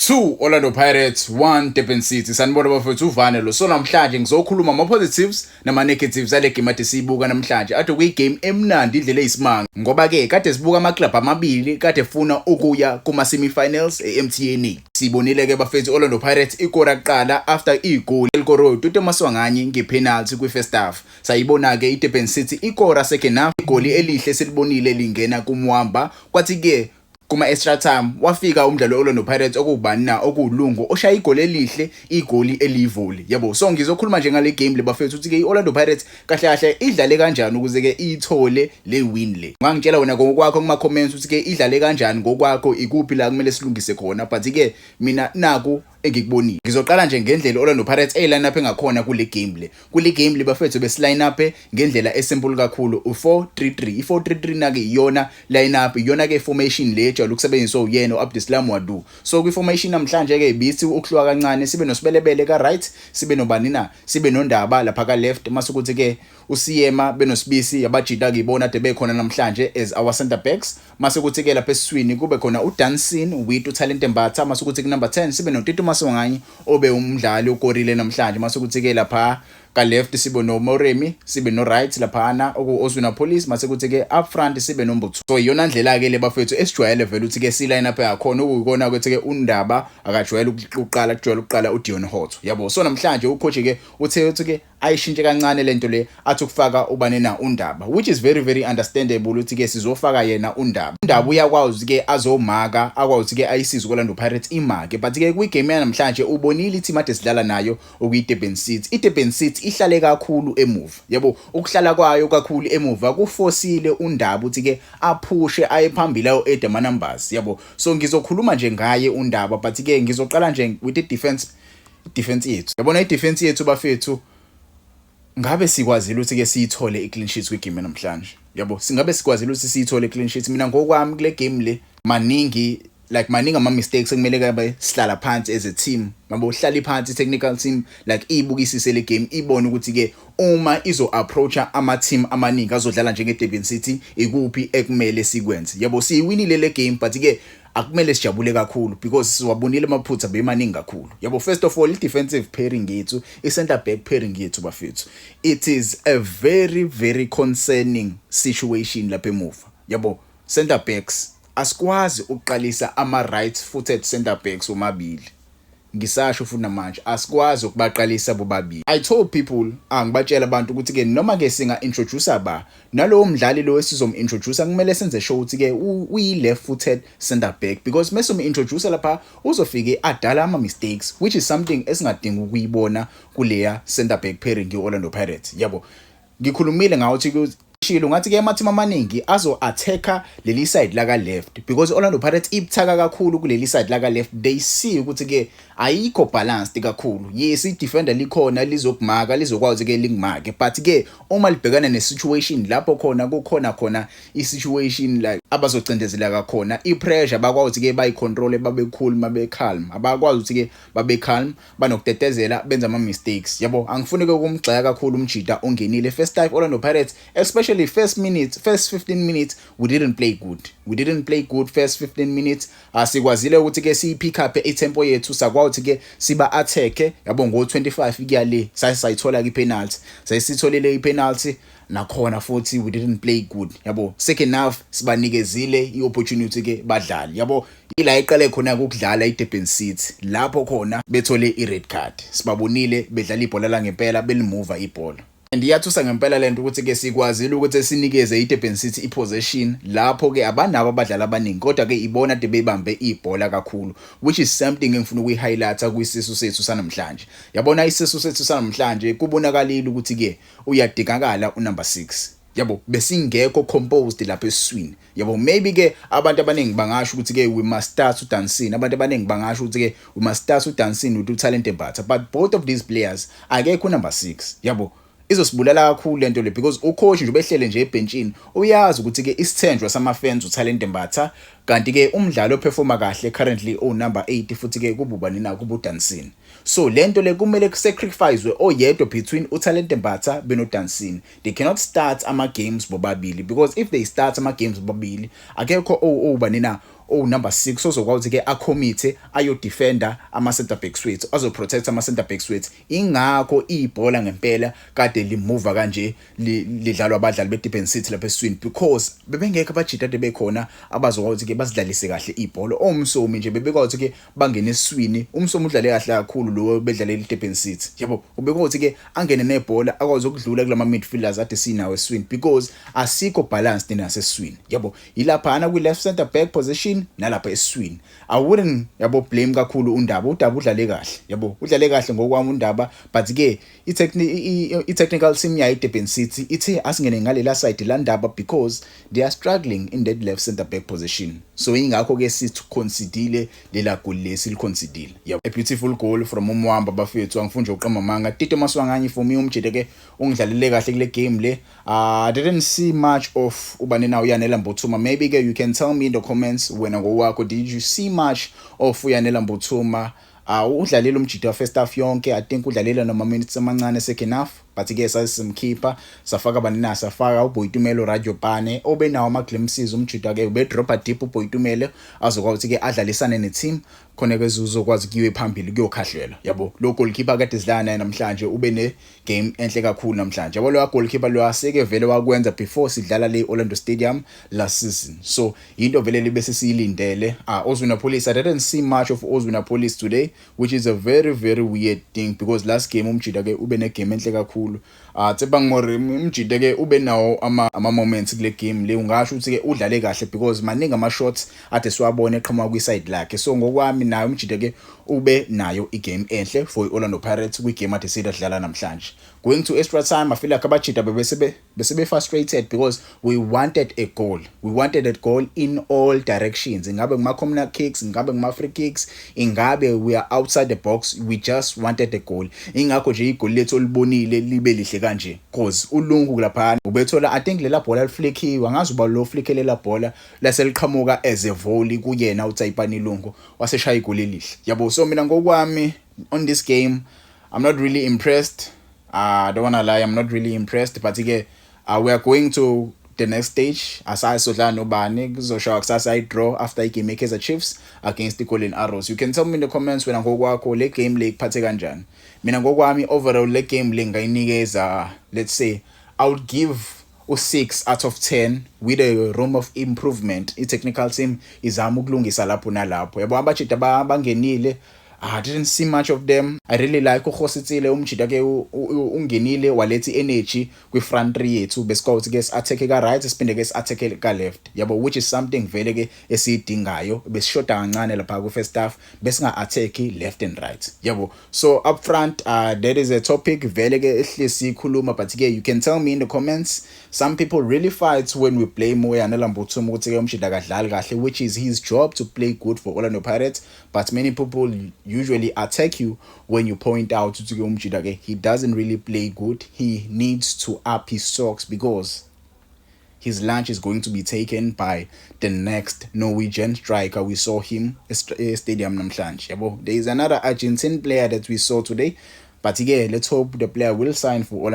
2 Orlando Pirates, 1 Durban City. Sanibona bafethu, uvane lo. So namhlanje ngizokhuluma ama positives nama negatives ale game ade siyibuka namhlanje. Ade kuyi game emnandi indlela eyisimanga. Ngoba ke kade sibuka ama club amabili kade funa ukuya kuma semi-finals e-MTN. Sibonile ke bafethu, Orlando Pirates ikora kuqala after igoli elikoro uTito Maswanganyi ngepenalty kwi first half. Sayibona ke iDurban City ikora second half, igoli elihle silibonile lingena kuMwamba. Kwathi ke kuma extra time wafika umdlalo Orlando Pirates, okubani na, okuwulungu oshaya igoli elihle, igoli eliyivoli, yabo. So ngizokhuluma nje ngale game le bafethu, ukuthi ke iOrlando Pirates kahle kahle idlale kanjani ukuze ke ithole le win le. Ungangitshela wena ngokwakho kuma comments ukuthi ke idlale kanjani ngokwakho, ikuphi la kumele silungise khona, but ke mina naku engikubonile. Ngizoqala nje ngendlela Orlando Pirates eyi-line up engakhona kule game le. Kule game le bafethu, besiline up ngendlela esimple kakhulu, u4-3-3. I4-3-3 nake iyona line up, iyona ke formation le ejwayele ukusebenziswa uyena uAbdeslam Ouaddou. So kwi formation namhlanje ke ibithi ukuhluka kancane, sibe noSebelebele ka right, sibe nobani na, sibe noNdaba lapha ka left, mase ukuthi ke uSiyema benoSibisi yabajita kuyibona ade bekhona namhlanje as our center backs, mase kuthi ke lapha esiswini kube khona uDansin with uTalent Mbatha, mase kuthi ku number 10 sibe noTito Maswanganyi obe umdlali okorile namhlanje, mase kuthi ke lapha ka left sibe no Moremi, sibe no right laphana oku Oswin Appollis, mase kuthi ke up front sibe noMbuthu. So iyona ndlela ke le bafethu esijwayele vele ukuthi ke si line up yakhona, okuyikona ukuthi ke uNdaba akajwayele ukuqala, kujwayele ukuqala uDion Hotto, yabo. So namhlanje ucoach ke uthe uthi ke ayishintshe kancane lento le, athi ukufaka ubani na, uNdaba, which is very very understandable ukuthi ke sizofaka yena uNdaba. UNdaba uyakwazi ke azomaka, akwazi ke ayisize Orlando Pirates imake, but ke kwi game yanamhlanje ubonile i-team ade sidlala nayo, okuyi-Durban City. I-Durban City ihlale kakhulu emuva, yabo. Ukuhlala kwayo kakhulu emuva kufosile uNdaba ukuthi ke aphushe aye phambili, ayo add ama numbers, yabo. So ngizokhuluma nje ngaye uNdaba, but ke ngizoqala nje with the defense, defense yethu, yabona. I-defense yethu bafethu, ngabe sikwazile ukuthi ke siyithole i-clean sheet kwigame namhlanje, yabo? Singabe sikwazile ukuthi siyithole i-clean sheet. Mina ngokwami kule game le maningi, like maningi ama mistakes ekumele kabe sihlala phansi as a team, yabo, hlala phansi technical team, like ibukisise le game, ibone ukuthi ke uma izo approacha ama team amaningi azodlala njenge Durban City, ikuphi ekumele sikwenze, yabo. Siyiwinile le game, but ke akumele sijabule kakhulu because siwabonile amaphutha bemaningi kakhulu, yabo. First of all, i-defensive pairing yethu, i-center back pairing yethu bafethu, it is a very very concerning situation lapha emuva, yabo. Center backs, asikwazi ukuqalisa ama right footed center backs omabili. Ngisasho futhi namanje, asikwazi ukubaqalisa bobabili. I told people, angibatshela abantu ukuthi ke noma ke singa introduce ba nalowo mdlali lo esizom introduce, kumele senze sure ukuthi ke uyi left footed center back, because mesum introduce lapha uzofike adala ama mistakes, which is something esingadingi ukuyibona kuleya center back pairing ye-Orlando Pirates, yabo. Ngikhulumile ngawo ukuthi shilo ngathi ke ama-team amaningi azo attacka leli side la ka left because Orlando Pirates ibuthaka kakhulu kuleli side la ka left. They see ukuthi ke ayikho balanced kakhulu. Yes, i-defender likhona lizokumaka, lizokwazi ke lingimake, but ke uma libhekana ne-situation lapho khona kukhona khona i-situation like abazocindezela khona i-pressure, bakwazi ke bayicontrol, babe cool, babe calm. Abakwazi ukuthi ke babe calm, banokutetezela, benza ama mistakes, yabo. Angifuni ke ukumgxeka kakhulu umjida ongenile. First time Orlando Pirates, especially first minutes, first 15 minutes, we didn't play good. We didn't play good first 15 minutes. Asikwazile ukuthi ke siyi-pick up i-tempo yethu, sakwazi ukuthi ke siba attack, yabo. Ngo 25 kuya le sayithola ke i-penalty, sayisitholile i-penalty nakhona futhi we didn't play good, yabo. Second half sibanikezile i-opportunity ke badlali, yabo. Ila iqale khona ukudlala iDurban City, lapho khona bethole i-red card. Sibabonile bedlala ibhola la ngempela, belimuva ibhola, and iyathusa ngempela lento ukuthi ke sikwazile ukuthi sinikeze iDurban City ipossession lapho ke abanabo abadlali abaningi, kodwa ke ibona ade bebambe ibhola kakhulu, which is something engifuna ukuyihighlighta kwisisu sethu sanamhlanje, yabona. Isisu sethu sanamhlanje kubonakalile ukuthi ke uyadingakala unumber 6, yabo. Besingekho composed lapha esiswini, yabo. Maybe ke abantu abaningi bangasho ukuthi ke we must start uDansin, abantu abaningi bangasho ukuthi ke we must start uDansin with uTalent Mbatha, but both of these players akekho number 6, yabo. Izosibulala kakhulu lento le because ucoach nje ubehlele nje ebenchini uyazi ukuthi ke isithenjwa sama fans uTalent Mbatha, kanti ke umdlalo operforma kahle currently o number 8 futhi ke kububani na, kubuDansin. So lento le kumele kusacrificewe oyedwa between uTalent Mbatha benoDansin. They cannot start ama games bobabili because if they start ama games bobabili, akekho obani na. Owu number 6 ozokwazi ke a-commit ayo defenda ama center backs wethu, azo protect ama center backs wethu. Ingakho ibhola ngempela kade limuva kanje lidlalwa abadlali beDurban City lapha eswini, because bebengekho abajita ade bekhona abazokwazi ke basidlalise kahle ibhola. OMsomi nje bebekwazi ke bangene eswini. UMsomi udlale kahle kakhulu lo bedlalela iDurban City, yabo. Ubekwazi ke angene nebhola, akwazi ukudlula kulama midfielders ade sinawo eswini, because asikho balanced naseswini, yabo. Ilaphana kwi left center back position nalapha eswini. I wouldn't, yabo, blame kakhulu uNdaba. UNdaba udlale kahle, yabo, udlale kahle ngokwami uNdaba, but ke i-technical team yayo iDurban City ithe asingene ngalela side la Ndaba because they are struggling in that left center back position. So ingakho ke sithi concedile lela goal lesi liconcedile, yabo. A beautiful goal from uMwamba, bafethu, angifuni nje uqamba amanga. Tito Maswanganyi, for me, umjita ke ungidlalele kahle kule game le. I didn't see much of ubani nawo, uYanela Mbuthuma. Maybe ke you can tell me in the comments, wena ngowakho, did you see much of uYanela Mbuthuma? Udlalile umjita first half yonke. I think udlalile noma minutes amancane second half, but ke sasimkhipha, safaka bani na, safaka uBoitumelo Radiopane obenawo ama glimpses. Umjita ke ube-dropa deep uBoitumelo, azokwazi ke adlalisane ne-team khona ke uzokwazi kuyiwe phambili kuyokhahlela, yabo. Lo goalkeeper kade sidlala naye namhlanje ube ne game enhle kakhulu namhlanje, yabo. Lo goalkeeper lo aseke vele wakwenza before sidlala le Orlando Stadium last season, so into vele libe sesiyilindele. Oswin Appollis, I didn't see much of Oswin Appollis today, which is a very, very weird thing, because last game umjita ke ube ne game enhle kakhulu. Tshepang Moremi, umjita ke ube nawo ama moments kule game le, ungasho ukuthi ke udlale kahle because maningi ama shots ade siwabone eqhamuka kwi side lakhe. So ngokwami nayo umjita ke ube nayo igame enhle for iOrlando Pirates kwi-game ade sidlala namhlanje. Going to extra time, I feel like abajita bebese bese frustrated because we wanted a goal. We wanted a goal in all directions, ingabe kuma corner kicks, ingabe kuma free kicks, ingabe we are outside the box, we just wanted a goal. Ingakho nje igoli lethu olibonile libe lihle kanje, cause uLungu lapha ubethola, I think lela bhola liflickiwe, angazi uba lo flick lela bhola laseliqhamuka as a volley kuyena uTsayipani Lungu, waseshaya igoli elihle, yabo. So mina ngokwami on this game, I'm not really impressed. I don't wanna lie, I'm not really impressed, but ke we are going to the next stage. Asazi sodlala nobani, kuzoshaya kusasa i-draw after igame ye-Kaizer Chiefs against i-Golden Arrows. You can tell me in the comments, wena ngokwakho, le game le ikuphathe kanjani. Mina ngokwami, overall, le game le ngayinikeza, let's say I would give u6 out of 10 with a room of improvement. I-technical team izama ukulungisa lapho nalapho, yabo. Abajita bangenile, I didn't see much of them. I really like uKgositsile, umjita ke ungenile waletha energy kwi front three yethu, besikwazi ke si-attack ka right, siphinde ke si-attack ka left, yabo, which is something vele ke esiyidingayo. Besishoda kancane lapha ku first half, besinga attack left and right, yabo. So up front, that is a topic vele ke ehlezi sikhuluma, but ke you can tell me in the comments. Some people really fight when we blame uYanela Mbuthuma ukuthi ke umjita akadlali kahle, which is his job to play good for Orlando Pirates, but many people usually attack you when you point out ukuthi ke umjita ke he doesn't really play good. He needs to up his socks because his lunch is going to be taken by the next Norwegian striker. We saw him stadium namhlanje, yabo. There is another Argentine player that we saw today, but again, let's hope the player will sign for Orlando.